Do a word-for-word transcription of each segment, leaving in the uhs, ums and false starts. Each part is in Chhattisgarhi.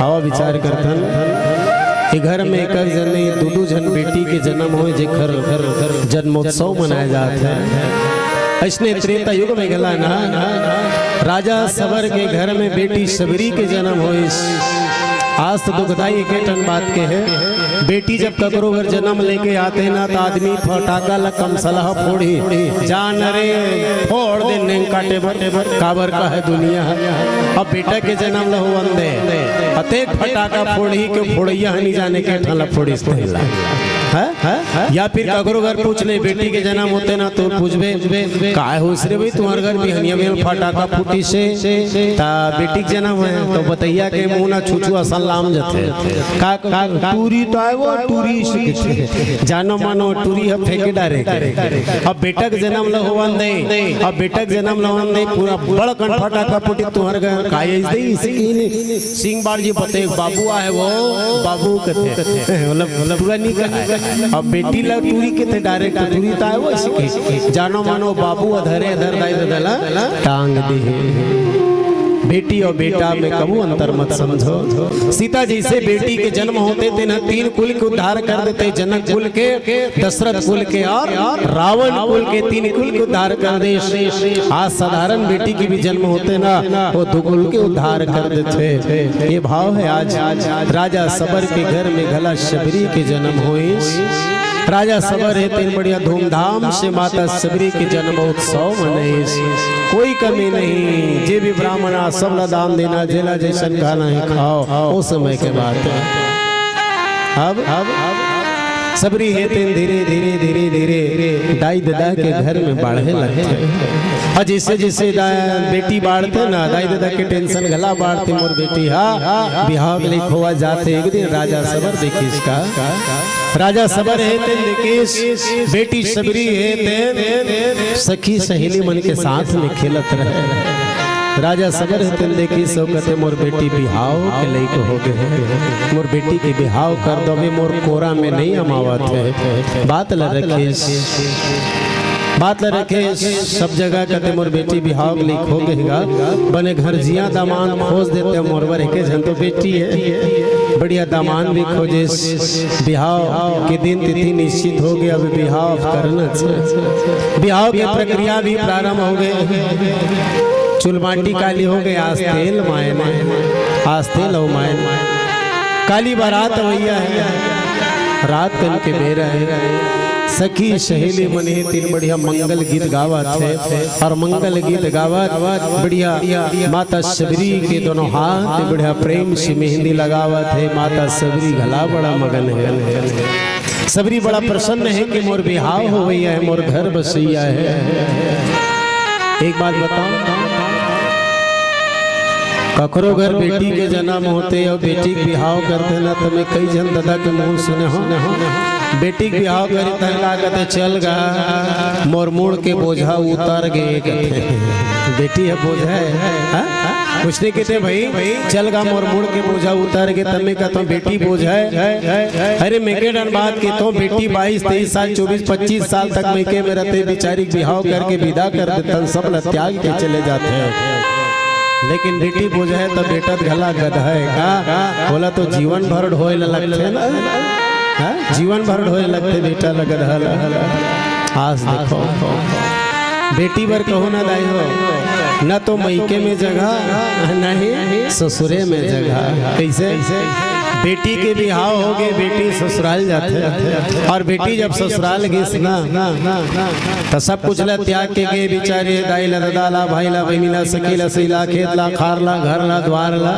आवा विचार करथन, ए घर में एक एक झन नहीं, दू दू झन बेटी के जन्म होय, जेकर जन्मोत्सव मनाए जात हे। अइसने त्रेता युग में घला ना, राजा सबर के घर में बेटी सबरी के जन्म होइस। आज तो दुखदाई एके ठन बात के हे, बेटी जब ककरो घर जन्म लेके आथे ना, त आदमी फटाका ल कमसलहा फोड़ही, जान रे, फोड़ दे नेंग काटे बर, काबर का हे दुनिया हे। अब बेटा के जन्म ल होवन दे, अतेक फटाका फोड़ही के फोड़इया ह नी जाने के ठन ल फोड़िस तेला। हैं? हैं? या फिर ककरो घर पूछ ले, बेटी के जन्म होते ना तो पूछबे, "काय होइस रे भाई, तुम्हर घर बिहनिया में फटाका फूटिस हे, त बेटी के जन्म हे?" तो बतइया के मुंह ना छुछू असन लाम जथे। का, का, टूरी तो आय वो, टूरी से किथे। जानो मानो टूरी ह फेंके डारे के। अब बेटा के जन्म ल होवन दे, अब बेटा के जन्म ल होवन दे, पूरा बड़कन फटाका फूटी तुम्हर घर, काय होइस दे, इसे की नहीं। सिंह बार जी बते, "बाबू आहे वो, बाबू कथे।" मतलब, मतलब टूरा नहीं कहा है। अब बेटी ला टूरी कथे, direct टूरी तो आय वो, इसे की। जानो मानो बाबू अधरे अधर दाई ददा ला टांग दे। बेटी और बेटा में कबू अंतर मत समझो। सीता जइसे बेटी के जन्म होते, तेन तीन कुल के उद्धार कर देते, जनक कुल के, दशरथ कुल के और रावण कुल के, तीन कुल के उद्धार कर दे। आज साधारण बेटी के भी जन्म होते ना, वो दू कुल के उद्धार कर देथे। ये भाव हे आज राजा सबर के घर में घला सबरी के जन्म होइस। राजा सबर हे तेन बढ़िया धूमधाम से माता सबरी के जन्म उत्सव मनइस। कोई कमी नहीं, जे भी ब्राह्मण आ सब ला दान देना, जेला जइसन खाना हे खाव, ओ समय के बात हे। अब, अब सबरी हे तेन धीरे, धीरे, धीरे, धीरे दाई ददा के घर में बाढ़े लगथे। और जइसे, जइसे दा-, बेटी बाढ़थे ना, दाई ददा के tension घला बाढ़थे, मोर बेटी हा बिहाव के लइक होवा जाथे। एक दिन राजा सबर देखिस का, राजा सबर हे तेन देखिस, बेटी सबरी हे तेन सखी सहेली मन के साथ में खेलत रहे। राजा सबर हे तेन देखिस, ओ कथे, "मोर बेटी बिहाव के लइक हो गे हे, मोर बेटी के बिहाव कर दो, अभी मोर कोरा में नहीं अमावत हे।" बात ल रखिस, बात ल रखिस, सब जगह कथे, "मोर बेटी बिहाव के लइक हो गे हे गा, बने घर जिया दामाद खोज देते, मोर बर एके झन तो बेटी हे।" बढ़िया दामाद भी खोजिस, बिहाव के दिन तिथि निश्चित हो गे, अब बिहाव करना हे। बिहाव के प्रक्रिया भी प्रारंभ हो गे। चुलमाटी काली हो गे, आज तेल मायने, आज तेल अउ मायने। काली बारात अवइया हे, रात कन के बेरा हे। सखी सहेली मन हे तेन बढ़िया मंगल गीत गावत हे, और मंगल गीत गावत बढ़िया माता सबरी के दोनों हाथ बढ़िया प्रेम से मेहंदी लगावत हे। माता सबरी घला बड़ा मगन हे। सबरी बड़ा प्रसन्न हे कि मोर बिहाव होवइया हे, मोर घर बसइया हे। एक बात बताओ, ककरो घर बेटी के जन्म होथे अउ बेटी के बिहाव करथे ना, त मैं कई झन ददा के मुंह सुने हों, बेटी के बिहाव करी त ला कथे, "चल गा, मोर मुड़ के बोझा उतर गे," कथे। बेटी ह बोझा हे, हाँ? कुछ नहीं कथे भाई, "चल गा, मोर मुड़ के बोझा उतर गे," त मैं कथों, "बेटी बोझा हे।" अरे, मैं एके ठन बात कथों, बेटी बाईस, तेईस साल, चौबीस, पच्चीस साल तक मइके में रथे, बिचारी के बिहाव करके बिदा कर देथन, सब ला त्याग के चले जाथे। लेकिन बेटी बोझा हे त बेटा त घला गधा हे का? ओला तो जीवन भर ढोए ला लगथे ना, हाँ? जीवन भर ढोए लगथे बेटा ला, गधा ला। आज देखो, बेटी बर कहो ना दाई हो, न तो मइके में जगह, न ही ससुरे में जगह। कइसे? बेटी के बिहाव हो गे, बेटी ससुराल जाथे, और बेटी जब ससुराल गिस ना, त सब कुछ ला त्याग के गे बिचारी, दाई ला, ददा ला, भाई ला, बहिनी ला, सखी ला, सही ला, खेत ला, खार ला, घर ला, द्वार ला,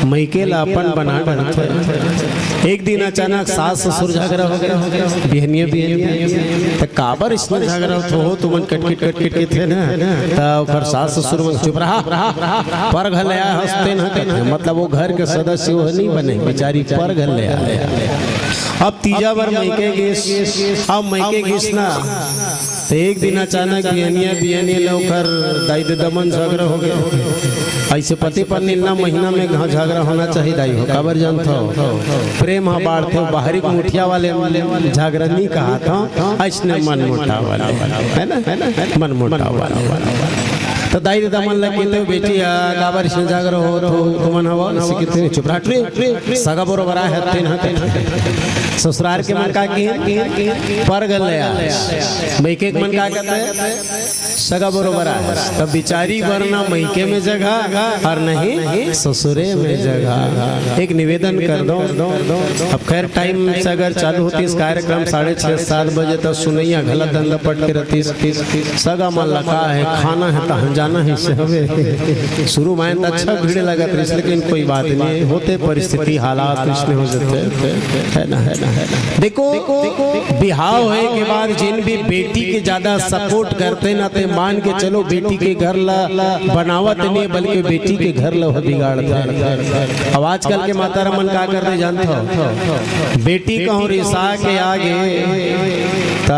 मइके ला अपन बना डरथे। एक दिन अचानक सास ससुर झगड़ा हो गे, बिहनिया बिहनिया, त काबर अइसने झगड़ा होत हो, तुमन कटकिट कटकिट कथे ना, त ओकर सास ससुर मन, "चुप रहा, पर घर ले आए हस तेन ह," कथे, मतलब वो घर के सदस्य वो नहीं बने, बिचारी पर घर ले आए। अब तीजा बर मइके गिस, अब मइके गिस ना, त एक दिन अचानक बिहनिया बिहनिया ले ओकर दाई ददा मन झगड़ा हो गे। अइसे पति पत्नी ल ना महीना में घ-, झगड़ा होना चाहिए दाई हो, काबर जानथव? प्रेम ह बाढ़थे, बाहरी मुठिया वाले झगड़ा नहीं कहत हंव, अइसने मन मुटाव वाले, है ना? मन मुटाव वाले। त दाई ददा मन ल कहिथे, "बेटी ह, काबर अइसने जाग रहो हो, तुमन हव?" अइसे कहिथे, "चुप रह रे, सगा बरोबर आय हथिन ह।" ससुरार के मन का कहिथे, "पर घर ले आय।" मइके के मन का कहिथे, "सगा बरोबर आय।" त बिचारी बर न मइके में जगह अउ न ही ससुरे में जगह। एक निवेदन कर दो, अब खैर, टाइम से अगर चालू होतिस कार्यक्रम साढ़े छह, सात बजे, त सुनइया घला दंदा पट के रहतिस। सगा मन ल का हे, खाना हे, तहाँ जाना हे, से हवे। शुरू में त अच्छा भीड़ लगत रहिस, लेकिन कोई बात नहीं, होथे परिस्थिति, हालात अइसने हो जाथे, है ना, है ना, है ना। देखो, बिहाव होए के बाद जेन भी बेटी के ज्यादा सपोर्ट करथे ना, ते मान के चलो, बेटी के घर ला बनावत नहीं, बल्कि बेटी के घर ला बिगाड़थे। अब आजकल के माता मन का करथे जानथव? बेटी कहूँ रिसा के आगे, त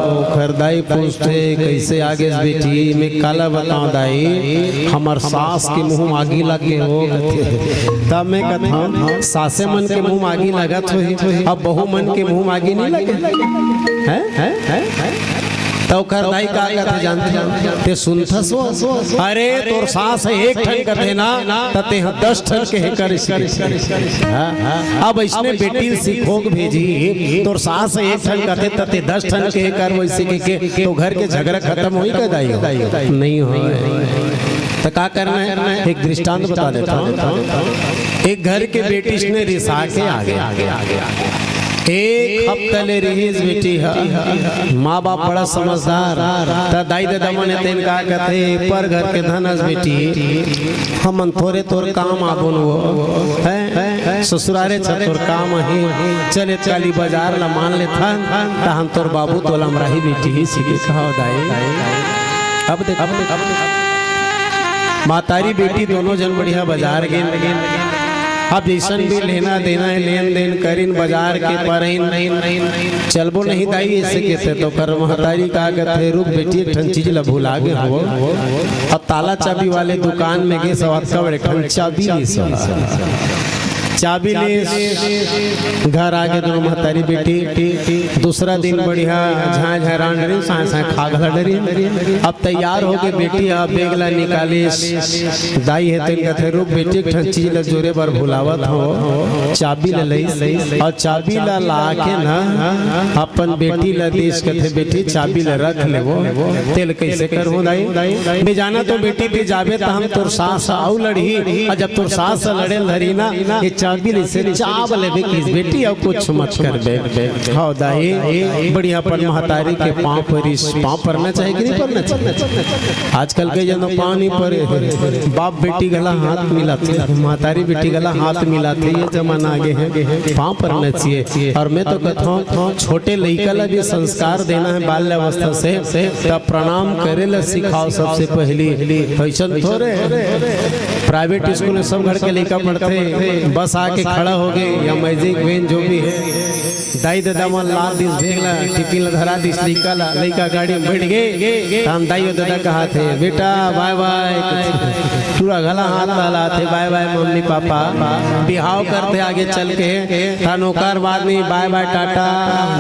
ओखर दाई पूछथे, "कइसे आगेस बेटी?" "मैं काला बतावं दाई, हमर सास के मुँह म आगी लग गे हो," कथे। त मैं कथंव, "सासे मन के मुँह म आगी लगत होही, अब बहू मन के मुँह म आगी नहीं लगे?" हैं? हैं? हैं? त ओखर दाई का कथे जानथव? "ते सुनथस वो? अरे, तोर सास ह एक ठन कथे ना, त तेंह दस ठन कहे कर सीखे।" हाँ, हाँ। अब अइसने बेटी ल सिखो के भेजही, तोर सास ह एक ठन कथे, त तें दस ठन कहे कर, वइसे कहिके तो घर के झगरा खतम होही का दाई? नहीं होय। त का करना हे? एक दृष्टांत बता देथंव। एक घर के बेटी अइसने रिसा के आगे, एक हफ्ता ले रिहिस बेटी ह, माँ बाप बड़ा समझदार, त दाई ददा मन तेन का कथे, "पर घर के धन अस बेटी, हमन थोरे तोर काम आबोन वो, हैं? ससुरारे छ तोर काम आही, चल ए काली बजार ला मान लेथन, तहन तोर बाबू तोला मराही बेटी," अइसे कहिके। हव दाई। अब देख, अब देख, महतारी बेटी दोनों झन बढ़िया बजार गेन। अब जइसन भी लेना देना हे, लेन देन करिन, बजार के परइन, "चलबो नहीं दाई," अइसे कहिथे। त ओखर महतारी का कथे, "रुक बेटी, एक ठन चीज ला भुला गे हव।" अब ताला चाबी वाले दुकान में गेस, अतका बड़े ठन चाबी लिस। चाबी लिस, घर आगे दोनों महतारी बेटी। दूसरा दिन बढ़िया झाँय झाँय रांड रहिन, साँय साँय खा घला डरिन। अब तैयार होके बेटी ह बेग ला निकालिस। दाई ह तेन कथे, "रुक बेटी, एक ठन चीज ला जोरे बर भुलावत हव।" चाबी ला लइस अउ चाबी ला लाके ना अपन बेटी ला दिस, कथे, "बेटी, चाबी ला रख ले वो।" "तेला कइसे करहूँ दाई?" "मैं जानथों बेटी, तें जाबे त हम तोर सास ह अउ लड़ही, अउ जब तोर सास ह लड़े ल धरही ना, ए चाबी ला अइसे चाब लेबे किस बेटी, अउ कुछ मत करबे।" हव दाई, बढ़िया अपन महतारी के पाँव परिस। पाँव परना चाही कि नहीं परना चाही? आजकल के जन पाँव नहीं परे, बाप बेटी घला हाथ मिलाथे, महतारी बेटी घला हाथ मिलाथे, ये जमाना आगे हे, पाँव परना चाहिए। अउ मैं तो कथंव, छोटे लइका ला भी संस्कार देना हे बाल्यावस्था से, त प्रणाम करे ला सिखाव सबसे पहिली। अइसन थोरे प्राइवेट स्कूल में सब घर के लइका पढ़थे, बस आके खड़ा होगे या मैजिक वैन जो भी हे, दाई ददा मन लाद दिस बेग ला, टिफिन ला धरा दिस लइका ला, लइका गाड़ी में बइठ गे, तहन दाई अउ ददा कहाथे, "बेटा बाय बाय।" पूरा घला हाथ ला हिलाथे, "बाय बाय मम्मी पापा।" बिहाव करथे आगे चल के, तहन ओकर बाद में बाय बाय टाटा,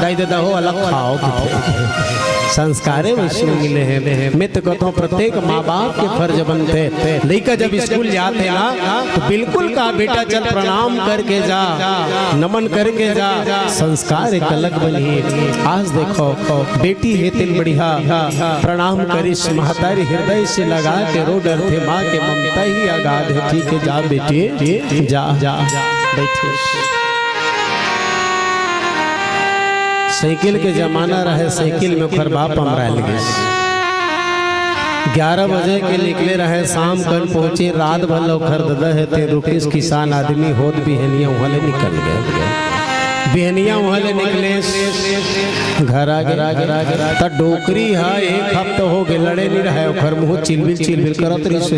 "दाई ददा हो अलग खाव," कहिथे। संस्कारे वइसने मिले हे। मैं तो कथंव, प्रत्येक माँ बाप के फर्ज बनथे, लइका जब स्कूल जाथे ना, त बिल्कुल कहा, "बेटा चल प्रणाम करके जा, नमन करके जा, संस्कार एक अलग बनही।" आज देखो, बेटी हे तेन बढ़िया प्रणाम करिस, महतारी हृदय से लगा के रो डरथे, माँ के ममता ही अगाध हे। "ठीक हे, जा बेटी, जा।" बइठे। साइकिल के जमाना रहे, साइकिल में ओखर बाप अमराय लगिस। ग्यारह बजे के निकले रहे, शाम कन पहुंचे, रात भर ल ओखर ददा हे तेन रुकिस, किसान आदमी होत बिहनिया उहाँ ले निकल गे। बिहनिया उहाँ ले निकले, घर आ गे। त डोकरी ह एक हफ्ता हो गे, लड़े नहीं रहे, ओखर मुँह चिलबिल चिलबिल करत रहिस।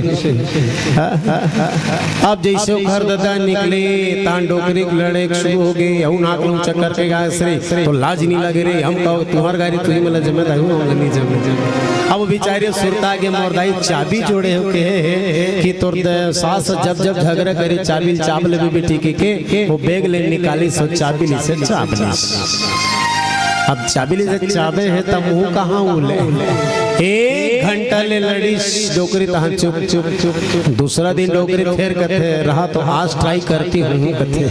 अब जइसे ओखर ददा निकले, तहन डोकरी के लड़े शुरू हो गे, अउ नाक मुँह चक्कर के गाय श्री, "तो लाज नहीं लगे रे, हम कहो तुम्हार गाड़ी तुही मला जमे, दाई मला नहीं जमे।" अब बिचारी सुरता गे, "मोर दाई चाबी जोड़े हो के हे कि तोर द-, सास जब जब झगड़ा करे, चाबी ल चाब लेबे बेटी के, के वो बेग ले निकालिस अउ चाबी लिस अउ चाब लिस।" अब चाबी लिस अउ चाबे हे त मुँह कहाँ उले? ए घंटा ले लड़िस डोकरी, तहां चुप चुप चुप। दूसरा दिन डोकरी फेर कथे, "रहा तो आज ट्राई करती हूँ," कथे।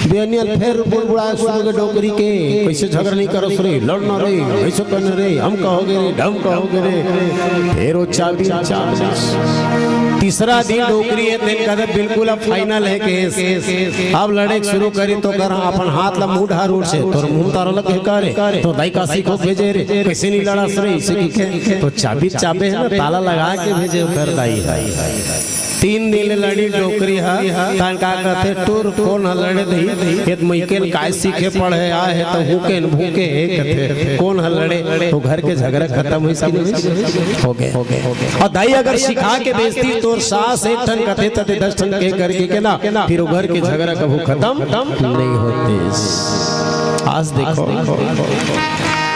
बेनियल फेर बुड़बुड़ा सुरू के डोकरी के, "कैसे झगड़ा नहीं करो रे, लड़ना रे, ऐसे करना रे, हम कहोगे रे, ढम कहोगे रे।" फेर वो चाबी, चाबी। तीसरा दिन डोकरी हे तेन कथे, "बिल्कुल अब फाइनल हे केस, अब लड़े के शुरू करी तो कर अपन हाथ ला मुंह ढार उठ से, तोर मुंह तारा लग के करे, तो दाई का सीखो भेजे रे, कैसे नहीं लड़ास रे, इसे की के, तो चाबी चाबे हे ना, ताला लगा के भेजे उधर दाई है।" तीन दिन ले लड़ी डोकरी हा, तहां का कथे, "टूर कोन ह लड़े दही, ये तो मइकेल काय सीखे पढ़े आए हे, तो हुकेन भूके हे," कथे, "कोन ह लड़े?" तो घर के झगड़ा खत्म होइस कि नहीं होइस? हो गए। और दाई अगर सिखा के भेजती, तोर सास एक ठन कथे, तते दस ठन के करके के ना, फिर वो घर के झगड़ा कभू खत्म नहीं होते। आज देखो,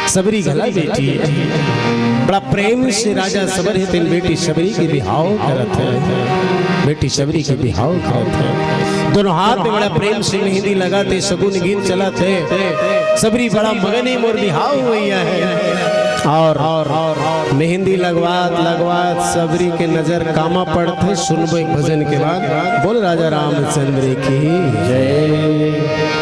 सबरी घला बेटी हे, बड़ा प्रेम से राजा सबर हे तेन बेटी सबरी के बिहाव करत हे, बेटी सबरी के बिहाव करत हे। दोनों हाथ में बड़ा प्रेम से मेहंदी लगाथे, सगुन गीत चलत हे। सबरी बड़ा मगन हे, मोर बिहाव होइया हे। और मेहंदी लगवात लगवात सबरी के नजर कामा पड़थे। सुनबो एक भजन के बाद। बोल राजा रामचंद्र की जय।